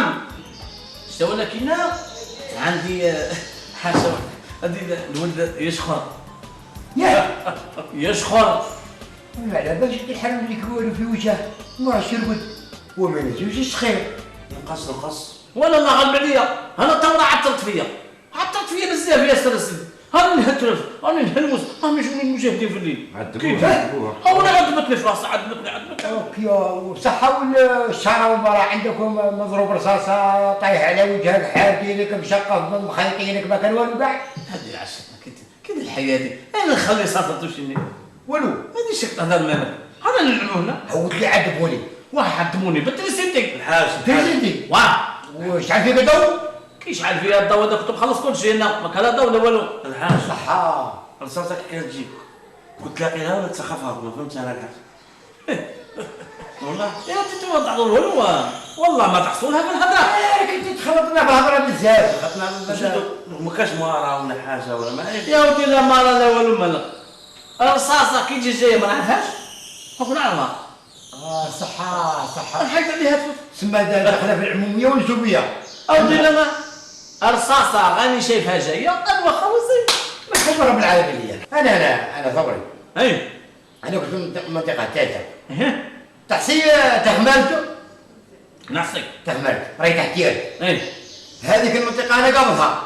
نعم شتا، ولكن عندي حاجة، عندي الولد يشخر. ياه يشخر. ما على بالش الحلو اللي كوالو في وجهه ما عرفتش يرقد وما نجمش يسخير. نقص نقص ولا الله غالب عليا، انا الثورة عطلت فيا، عطلت فيا بزاف يا سي السيد. راني نهترف، راني نهلوس، راهم يجوني المجاهدين في الليل. عذبوه. هو انا عذبتني في راسي، عذبتني عذبتني. okay، وصحة ولا الشعرة والمرأة عندكم مضروب رصاصة طايح على وجهك، حاردينك مشقف مخيطينك، ما كان والو كاع. هذه العشرة كي الحياة دي، انا نخلي صافي توشيني والو. هذه شي تهضر مالك، هذا نلعبو هنا. هو اللي عذبوني. واه عذبوني بال électricité. الحاج électricité. واه. وشحال فيك الضوء؟ كيشعل فيها الضوء هذا، كنت مخلص كل شيء هنا، ما كان لا ضوء لا والو. الحاج صحة. رصاصتك كي تجيك كنت تلاقيها ولا تسخفها؟ ما فهمتش انا الحاج والله. يا انت ما تحصل والو، والله ما تحصلها في الهضرة. كنت تخلطنا في الهضرة بزاف، خلطنا. ما كاش مهارة ولا حاجة ولا ما. يا ودي لا مهارة لا والو مالا. الرصاصة كي تجي جاية ما نعرفهاش، ما نعرفها. صحة صحة. نحيد عليها تفوت. تسمى داخله في العمومية والجوية. اودي لا الرصاصة غاني شايفها جاية، انا واخا وزين. ما رب العالمين. انا انا انا ثوري. اي انا كنت في المنطقة الثالثة. تحسي تهملت؟ نعصي تهملت، راهي تحتيال. اي هذيك المنطقة انا قابضها.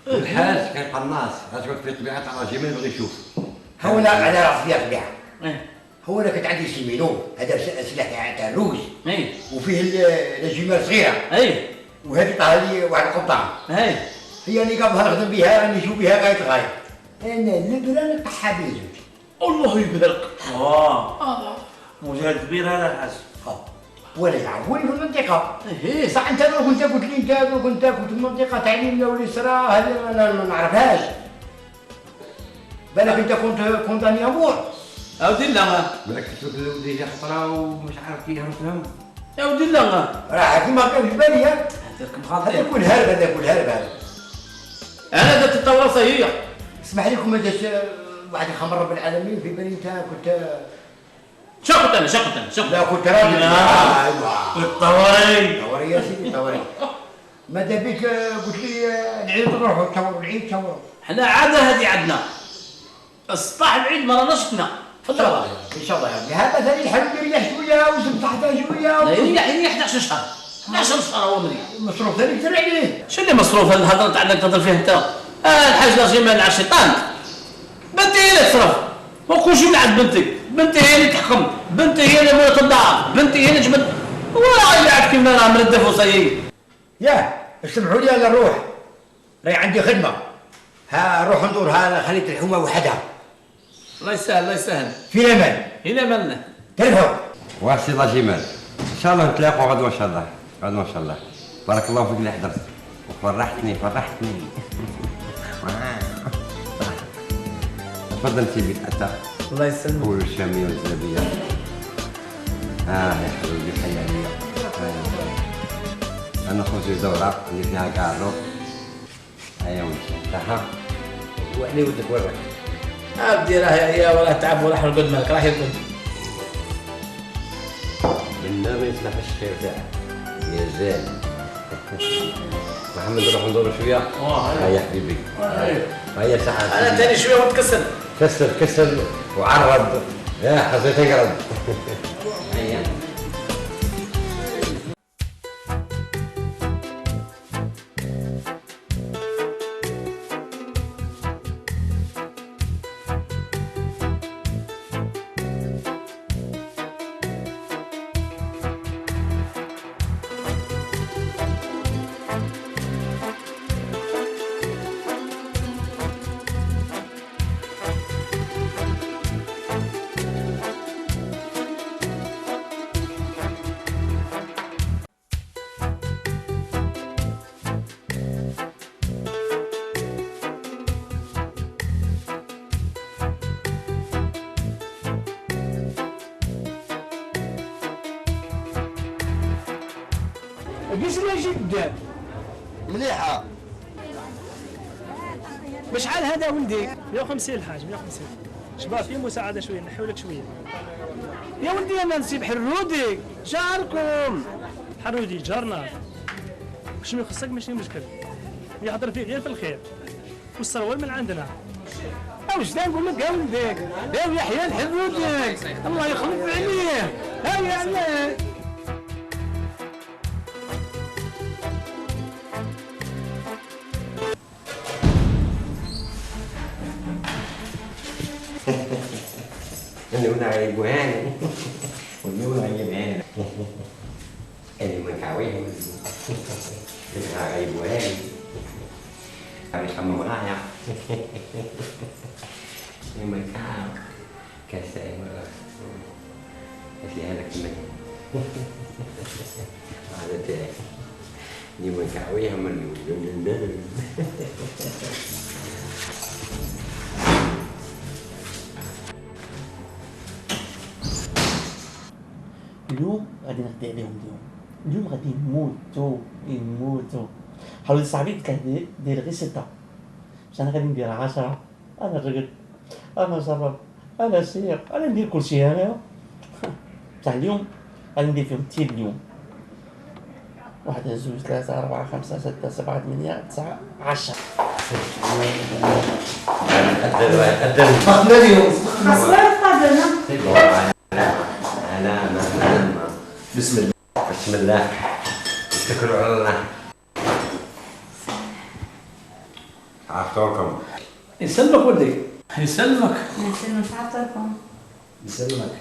الحاج كان قناص، غتقول في طبيعة تاع راجل يبغي يشوف. هو انا على راسي فيها طبيعة. هو انا كنت عندي سيمينو، هذا سلاح تاع الروس. اي وفيه la jumelle صغيرة. اي وهذه طاها لي واحد القبطان. اي هي اللي قابضها نخدم بها، راني نشوف بها غاية غاية. انا النبرة نقحها بها زوج. الله يبارك. واه مجاهد كبير هذا الحاج. ولا يعرفوني في المنطقة. ايه صح. انت لو كنت قلت لي انت كنت في المنطقة تاع اليمنى واليسرى هذه انا ما نعرفهاش. بالك انت كنت condamné à mort. اودي لا بالك كنت déjà خطرة ومش عارف كي هربت لهم. يا ودي لا راه كيما كان في بالي. هذاك مخاطر، هذا يكون هارب، هذا يكون هارب هذا. انا درت الثورة هي. اسمح لكم ما جاش واحد الخمر رب العالمين في بالي انت كنت شقت انا شقت انا شقت. لا كنت راجل. ايوا الطواري طواري يا سيدي طواري. ماذا بك قلت لي العيد نروحوا تصوروا العيد تصوروا. حنا عادة هذه عندنا الصباح العيد ما راناش شفنا. ان شاء الله ان شاء الله يا ربي. هذا ثاني الحلو يريح شوية وزن تحتها شوية. لا يريح يريح 11 شهر، 11 شهر هو مريح. مصروف ثاني كثر عليه. شنو اللي مصروف هذه الهضرة تاع عندك تهضر فيها انت؟ الحاج لا جمال على الشيطان. بنتي هي اللي تصرف، وكلشي من عند بنتي، بنتي هي اللي تحكم، بنتي هي اللي مولات الدار، بنتي هي اللي جبت. وراه يلعب كيما راه مردف وصايي. ياه اسمحوا لي انا نروح، راهي عندي خدمة. ها نروح ندور، ها خليت الحومه وحدها. الله يسهل الله يسهل. في الامان. في الامان. ترفعوا. واسي الله جمال، ان شاء الله نتلاقوا غدوه ان شاء الله، غدوه ان شاء الله. بارك الله فيك اللي حضرت وفرحتني فرحتني. تفضل سيدي حتى. الله يسلمك. والشاميه والزلابيه. يا حبيبي حي عليا. انا خوتي دوره اللي فيها كارو. هيا وانت صح. وعلي ودك وراك. عبدي راه يا وراه تعب وراح يرقد مالك راح يرقد. منا ما يصلحش الخير تاعك يا زين. محمد نروح ندورو شوية. هيا حبيبي. هيا صحة. انا ثاني شوية ونتكسل. كسل كسل وعرض يا حسيت تقرب. هيا. قشرة جدا مليحة. بشحال هذا ولدي؟ 150 الحاج 150. شباب في مساعدة شوية نحيو لك شوية. يا ولدي انا نسيب حرودي جاركم. حرودي جارنا. باش ما يخصك ماشي مشكل، يهضر فيه غير في الخير، والسروال من عندنا. واش نقول لك يا ولدك؟ يا يحيى نحب ولدك، الله يخلف عليه. هيا عليه. اللي عيبوهاني واللي عيبهاني اللي من كعويهم اللي عيبوهاني اللي يخمم غاية اللي من كعب كاسة قالت لي هذاك كما هذا تاعي اللي من كعويهم اللي اليوم غادي نغدي عليهم. اليوم غادي يموتوا يموتوا. حاول صاحبي قلت له دير غير 6، باش انا غادي ندير 10. انا الرقد، انا شرب، انا سيق، انا ندير كلشي انا. بصح اليوم غادي ندير فيهم تيل. اليوم 1 2 3 4 5 6 7 8 9 10. سبقنا اليوم. بسم الله بسم الله، اتكلوا على الله. عرفتوكم. يسلمك ولدي، يسلمك. يسلمك. عرفتكم. يسلمك.